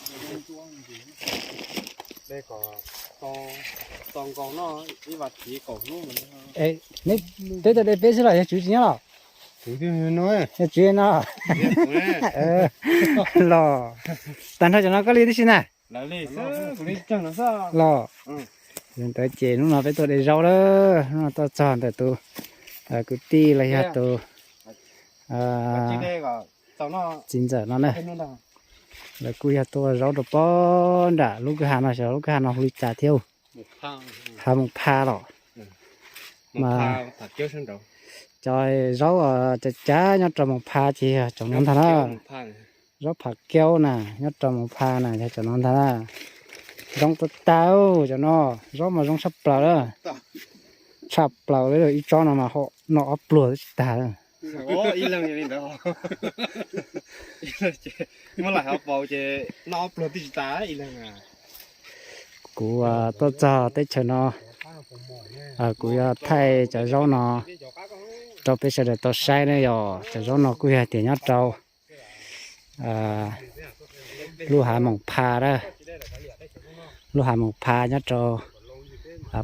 Neb twb tau de peb xwb los yog tswv tsis nyob los? Yog tswv no los. Tag nrho cov no koj li tib si na. Los ntawd ces hnub no peb tuaj de zaub lawm, hnub no tuaj txog ntawm tus kwv tij los yog tus txiv ntxawm no na. Lawv kuj yog tua zaub rau pob nram lub kwj ha no, xyov lub kwj ha no hu li cas thiab. Hav Moos Pha los. Mas cov zaub cav cav nyob rau Moos Pha ces yog cov no ntag na. Zaub Pham Kiaub na nyob rau Moos Pha na yog cov no ntag na. Zoo tag tag cov no, zaub mas zoo tshaj plaws na. Tshaj plaws li ib tsob no mas noj ob pluag twb tsis tag. Kuv tuaj txog teb chaws no, kuv yuav thaij cov zaub no rau peb sawv daws tau saib na yom. Cov zaub no kuj yog tias nyob rau lub hav Moos Pha a, lub hav Moos Pha nyob rau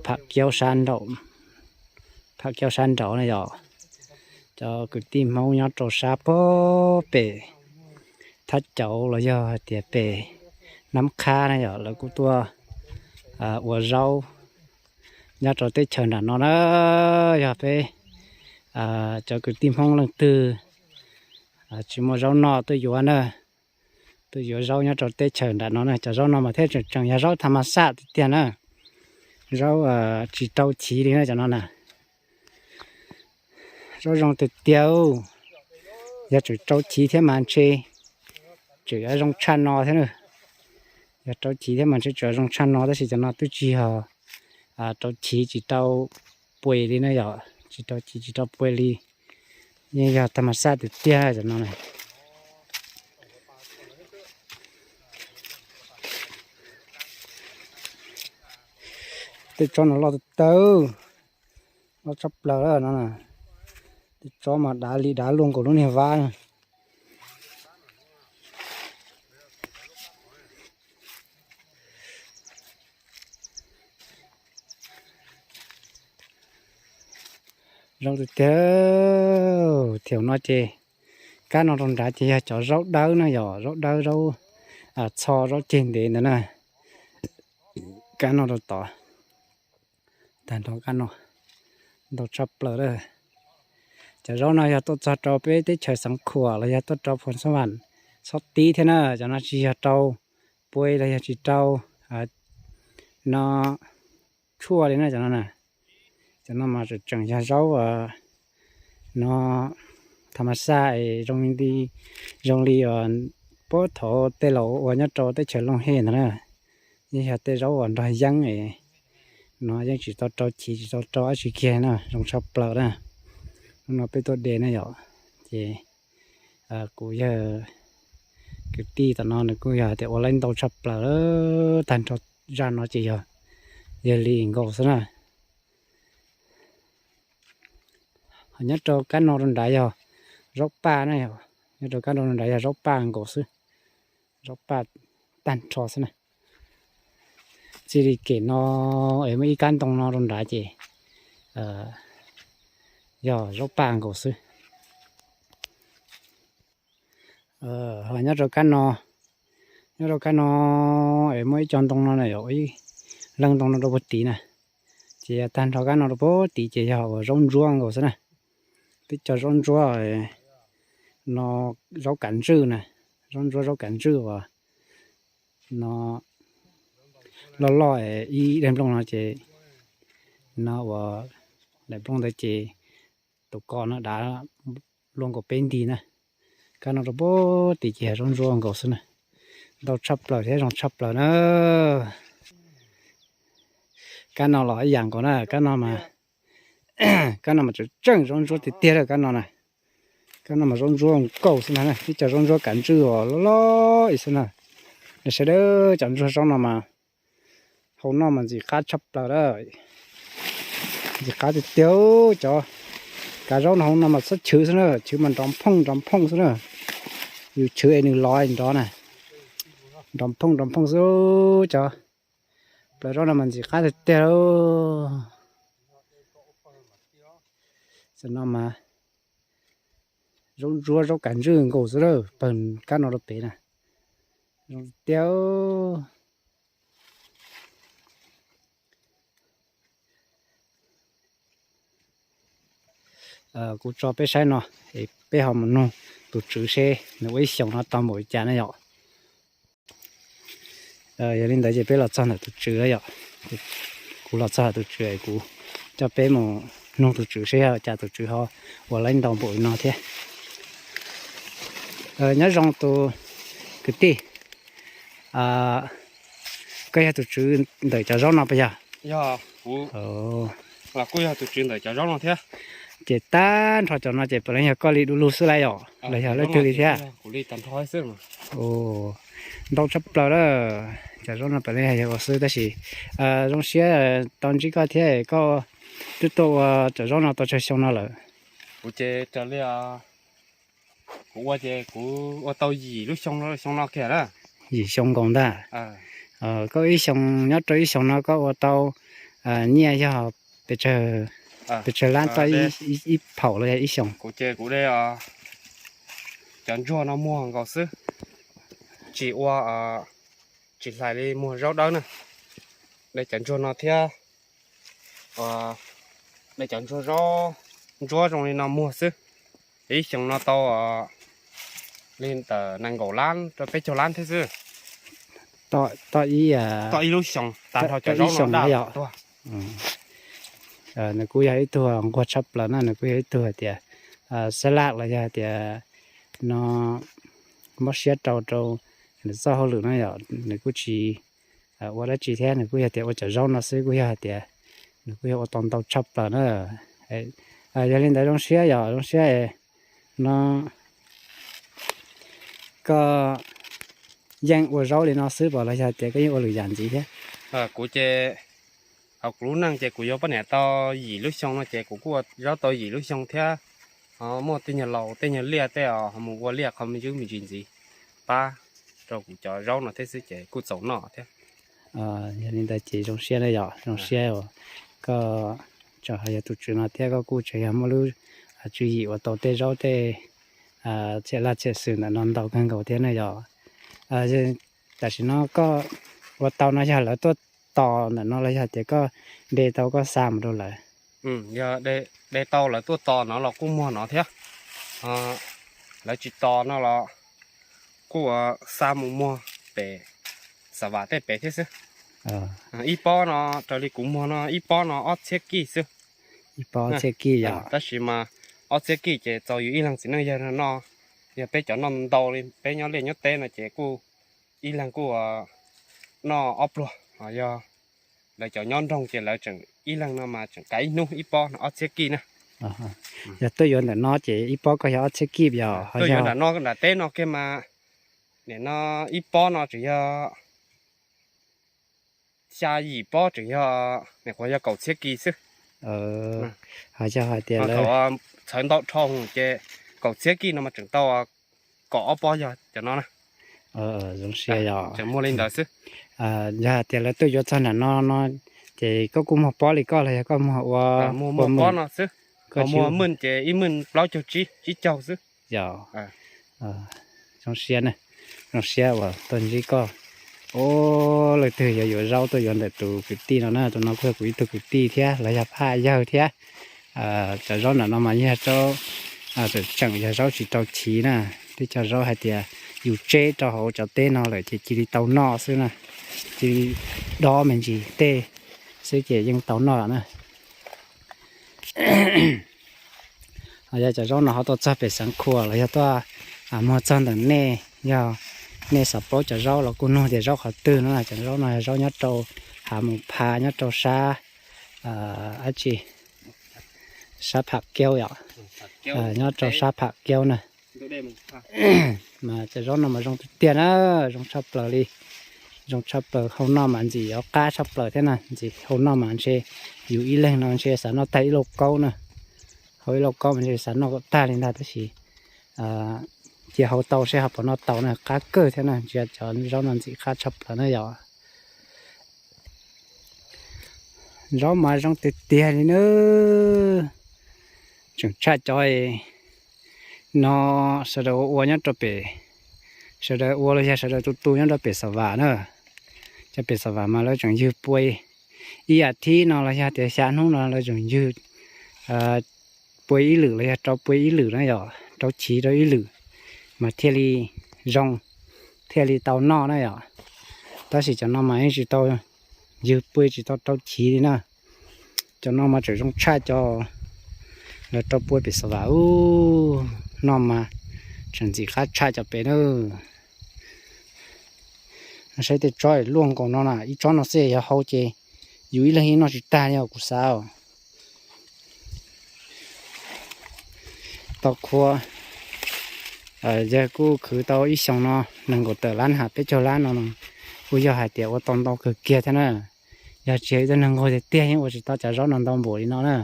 Pham Kiaub sab nraum, Pham Kiaub sab nraud na yom. Cov kwv tij Hmoob nyob rau sab pem Thab Cauv los yog hais tias pem Nab Qhab na yom, lawv kuj tuaj ua zaub nyob rau teb chaws nram no na. Yog peb cov kwv tij Hmoob leej twg tsis muaj zaub noj tuaj yuav na, tuaj yuav zaub nyob rau teb chaws nram no na. Cov zaub no mas thiaj tseem tseem yog zaub tha mas xaj tiag tiag na, zaub tsis rau chiv li na cov no na. Zaub zoo tiag tiag, yog tseem rau chiv thiab mas ntshe tseem yuav zoo tshaj no thiab na. Yog rau chiv thiab mas ntshe tseem zoo tshaj no, tab sis cov no twb tsis yog rau chiv tsis rau puas li na yom, tsis rau chiv tsis rau puas li, yeej yog tha mas xaj tiag tiag cov no na. Tej tsob no loj tawv tawv, loj tshaj plaws no. Tej tsob mas dav li dav luaj nkaus lub niag vab na. Zoo tiag tiag. Thaum no ces kab no rau nrad ces yog cov zaub dawb na yom, zaub dawb, zaub txho, zaub ceg ntev ntawd na. Kab no rau tod, tag nrho kab no ntau tshaj plaws lawm. Cov zaub no yog tuaj txog rau peb teb chaws Xeev Khuam los yog tuaj rau Phoos Xab Vam txhob tib thiab na. Cov no tsis yog rau puas los yog tsis rau no tshuaj li na cov no na. Cov no mas tseem yog zaub no tha mas xaj es zoo li, zoo li puag thaum tej laus ua nyob rau teb chaws Looj Hej ntawd na. Yeej yog tej zaub uas nrog yeeb es no yeej tsis tau rau chiv tsis tau rau dab tsi kiag na, zoo tshaj plaws na. Hnub no peb tuaj de na yom, ces kuv yawg kwv tij tom no nws kuj yog tias ua laib ntau tshaj plaws, tag nrho zaj no ces yog yawg li nkaus xwb na. Ho nyob rau kab no rau nrad yog zaub paj na, nyob rau kab no rau nrad yog zaub paj nkaus xwb, zaub paj tag nrho xwb na. Txij li kem no es muaj ib kab ntoo no rau nrad ces yog zaub paj nkaus xwb. Ho nyob rau kab no, nyob rau kab no es muaj ib co ntoo no na, ib leeg ntoo no rau puag tid na, ces yog tag nrho kab no rau puag tid ces yog uas zaub ntsuab nkaus xwb na. Twb cov zaub ntsuab no, zaub kav ntswj na, zaub ntsuab zaub kav ntswj uas no loj loj ib daim nplooj no ces no uas daim nplooj ntawd ces tus ko no dav luaj nkaus peb nti na. Kab no rau puag tid ces yog zaub ntsuab nkaus xwb na. Ntau tshaj plaws thiab zoo tshaj plaws na. Kab no los ib yam nkaus na, kab no mas, kab no mas tseem tseem zaub ntsuab tiag tiag lawm kab no na. Kab no mas zaub ntsuab nkaus xwb na, ib co zaub ntsuab kav ntswj uas loj loj ib xwb na. Sawv daws, cov ntsuab zaub no mas hau noj mas ntxim qab tshaj plaws lawm. Ntxim qab tiag tiag, cov kav zaub no hau no mas txhob chwv xwb na, chwv mas nrov phooj nrov phooj xwb na. Yus chwv es nws lov nrov na. Nrov phooj nrov phooj xwb cov. Plaws zaub no mas ntxim qab tiag tiag. Tam no mas zaub ntsuab zaub kav ntswj nkaus xwb lawm, pawg kab no rau pem na. Zoo tiag. Kuv tso peb saib no, es peb ho mus nug tus tswv seb nws ua ib xyoos no tau npaum li cas na yom. Yog li ntawd ces peb los txog ntawm tus tswv yom. Kuv los txog tus tswv, kuv coj peb mus nug tus tswv seb cas tus tswv ho ua laib ntau npaum li no thiab. Nyob zoo tus kwv tij, koj yog tus tswv ntawm cov zaub no puas yog? Ces tag nrho cov no ces puav leej yog koj li du lug xwb lauj yom, los yog leej twg li thiab? Ntau tshaj plaws lawm, cov zaub no puav leej yog ua xwb tab sis zoo siab tau ntsib koj thiab, koj twb tuaj ua cov zaub no tau tsawg xyoo no lawm? Kuv ces raws li kuv ua ces kuv ua tau yim lub xyoo, xyoo no kiag na. Yim xyoo nkaus ntag. Koj ib xyoo, nyob rau ib xyoos no koj ua tau nyiaj yog pes tsawg lab toj ib phaum los yog ib xyoos? Kuv ces kuv de cov ntsuag no muag nkaus xwb, tsis ua, tsis hlais li muag zaub dawb na. De cov ntsuag no thiab, de cov ntsuag zaub ntsuab zoo li no muag xwb. Ib xyoos no tau li ntawm nees nkaum lab rau peb caug lab thiab xwb. Toj ib lub xyoos tas nrho cov zaub no daj tuag. Nws kuj yog ib tug nquag tshaj plaws na, nws kuj yog ib tug hais tias xab laj los yog hais tias no mob siab rau rau nws txoj hauj lwm no yom, nws kuj tsis ua dab tsi thiab, nws kuj yog tias ua cov zaub no xwb kuj yog hais tias nws kuj yog ua tau ntau tshaj plaws na. Yog li ntawd zoo siab yom, zoo siab no koj yeej ua zaub li no xwb puas los yog tias koj yeej ua lwm yam ntxiv thiab? Kuv ces hauv kuv lub neej ces kuv yuav poj niam tau yim lub xyoo no ces kuv kuj ua zaub tau yim lub xyoo thiab. Muaj tej nyuag laus tej nyuag liaj tej os ho mus ua liaj qhov me ntsis me ntsis ntxiv pab rau kuv cov zaub no thiab xwb ces kuj txaus noj thiab. Yog li ntawd ces zoo siab na yom, zoo siab uas koj tseem yog tus tswv no thiab koj kuj tseem yog muaj lub tswv yim ua tau tej zaub tej txhiab laj txhiab xwm ntawm no ntau kawg nkaus thiab na yom. Tam sim no koj ua tau no yog lawv tuaj tos ntawm no los yog tias koj de tau koj xa mus rau lawv? Yog de tau lawv tuaj tos no los kuj muag no thiab. Lawv tsis tos no los kuj xa mus muag pem Xav Vam tej pem thiab xwb. Ib pob no raws li kuv muag no ib pob no ob txhiab kij xwb. Ib pob ob txhiab kij yom? Tab sis mas ob txhiab kij ces txaus yus ib leeg txiv neej yawg no noj. Yog peb cov noj ntau li peb nyob liaj nyob teb no ces kuj ib leeg kuj noj ob pluag. Yog lawv cov nyob nroog ces lawv tseem ib leeg no mas tseem kav ib hnub ib pob no ob txhiab kij na. Yog tuaj yuav ntawm no ces ib pob koj yog ob txhiab kij yog? Tuaj yuav nram no nram teb no kiag mas nim no ib pob no tseem yog xya yim pob tseem yog, nim qhuav yog kaum txhiab kij xwb. Ho yog hais tias lawv txhawv ntau dhau ces kaum txhiab kij no mas tseem tau kaum ob pob yog cov no na. Zoo siab yog tseem muag li ntawd xwb. Yog hais tias lawv tuaj yuav txog nram no no ces koj kuj muag pob li koj los yog koj muag ua? Muag pob no xwb. Koj muag maj ces ib maj plaub caug tsib, tsib caug xwb. Yog, zoo siab na, zoo siab uas tuaj ntsib koj. Ua leej twg yuav yuav zaub tuaj yuav ntawm tus kwv tij no na, tus no kuj yog kuv ib tug kwv tij thiab los yog phaj yawg thiab. Cov zaub ntawm no mas yog zaub tseem tseem yog zaub tsis tau chiv na. Tej cov zaub hais tias yus tseb rau hauv cov teb no lawm ces cia li tau noj xwb na, cia li dob me ntsis tej xwb ces yeej tau noj na. Yog cov zaub no ho tuaj txog pem Xeev Khuam los yog tuaj muag txog ntawm nej, yog nej xav paub cov zaub los kuj nug tias zaub qhov twg no, cov zaub no yog zaub nyob rau Hav Mus Pha nyob rau sab dab tsi, sab Pham Keub yom, nyob rau sab Pham Keub na. Mas cov zaub no mas zoo tiag tiag na, zoo tshaj plaws li, zoo tshaj plaws, hau noj mas ntxim qab tshaj plaws thiab na, ntxim hau noj mas ntshe yus ib leeg no ntshe xav noj tag ib lauj kaub na, hau ib lauj kaub mas ntshe xav noj kom tag li ntag tab sis cia hau tau seb ho puas noj tau na, qab kawg thiab na, ntsia cov zaub no ntxim qab tshaj plaws na yom. Zaub mas zoo tiag tiag li na. Tseem tshaj cov no sawv daws ua ua nyob rau pem, sawv daws ua los yog sawv daws tu tu nyob rau pem Xa Vam na. Cov pem Xa Vam mas lawv tseem ywg pua, ib yam thib no los yog tias xya hnub no lawv tseem ywg pua ib lwm los yog rau pua ib lwm na yom, rau chiv rau ib lwm mas thiaj li zoo, thiaj li tau noj na yom. Tab sis cov no mas yeej tsis tau ywg pua, tsis tau rau chiv li na. Cov no mas tseem zoo tshaj cov lawv rau pua pem Xa Vam ub, noj mas tseem ntxim qab tshaj cov pem na. Saib tej tsob luaj nkaus no na, ib tsob no xwb yog hau ces yus ib leeg yeej noj tsis tag li os kuv xav. Tau qhua, yog kuj khwv tau ib xyoos no nees nkaum tawm lab ha, peb caug lab no, kuj yog hais tias ua tau ntau kawg kiag thiab na. Yog tsis yog ib tug neeg nquag tiag tiag yeej ua tsis tau cov zaub no ntau npaum li no na.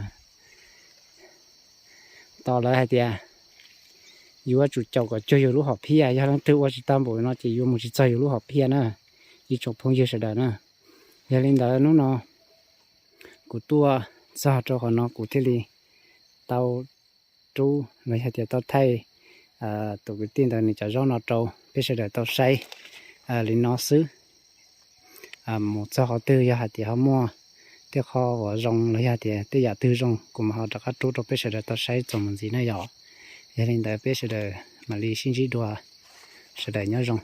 Tos lawv hais tias yuav tsum caum kom cuag yus lub hom phiaj, yog leej twg ua tsis tau npaum li no ces yuav mus tsis txog yus lub hom phiaj na, ib tsoom phooj ywg sawv daws na. Yog li ntawd hnub no kuv tuaj txog rau qhov no kuv thiaj li tau rub los yog tias tau thaij tus kwv tij ntawd nws cov zaub no rau peb sawv daws tau saib li no xwb. Mus txog qhov twg yog hais tias ho muaj tej qho uas zoo los yog tias tej yam twg zoo kuv mam ho rov qab rub rau peb sawv daws tau saib txuas mus ntxiv na yom. Yog li ntawd peb sawv daws mam li sib ntsib dua, sawv daws nyob zoo.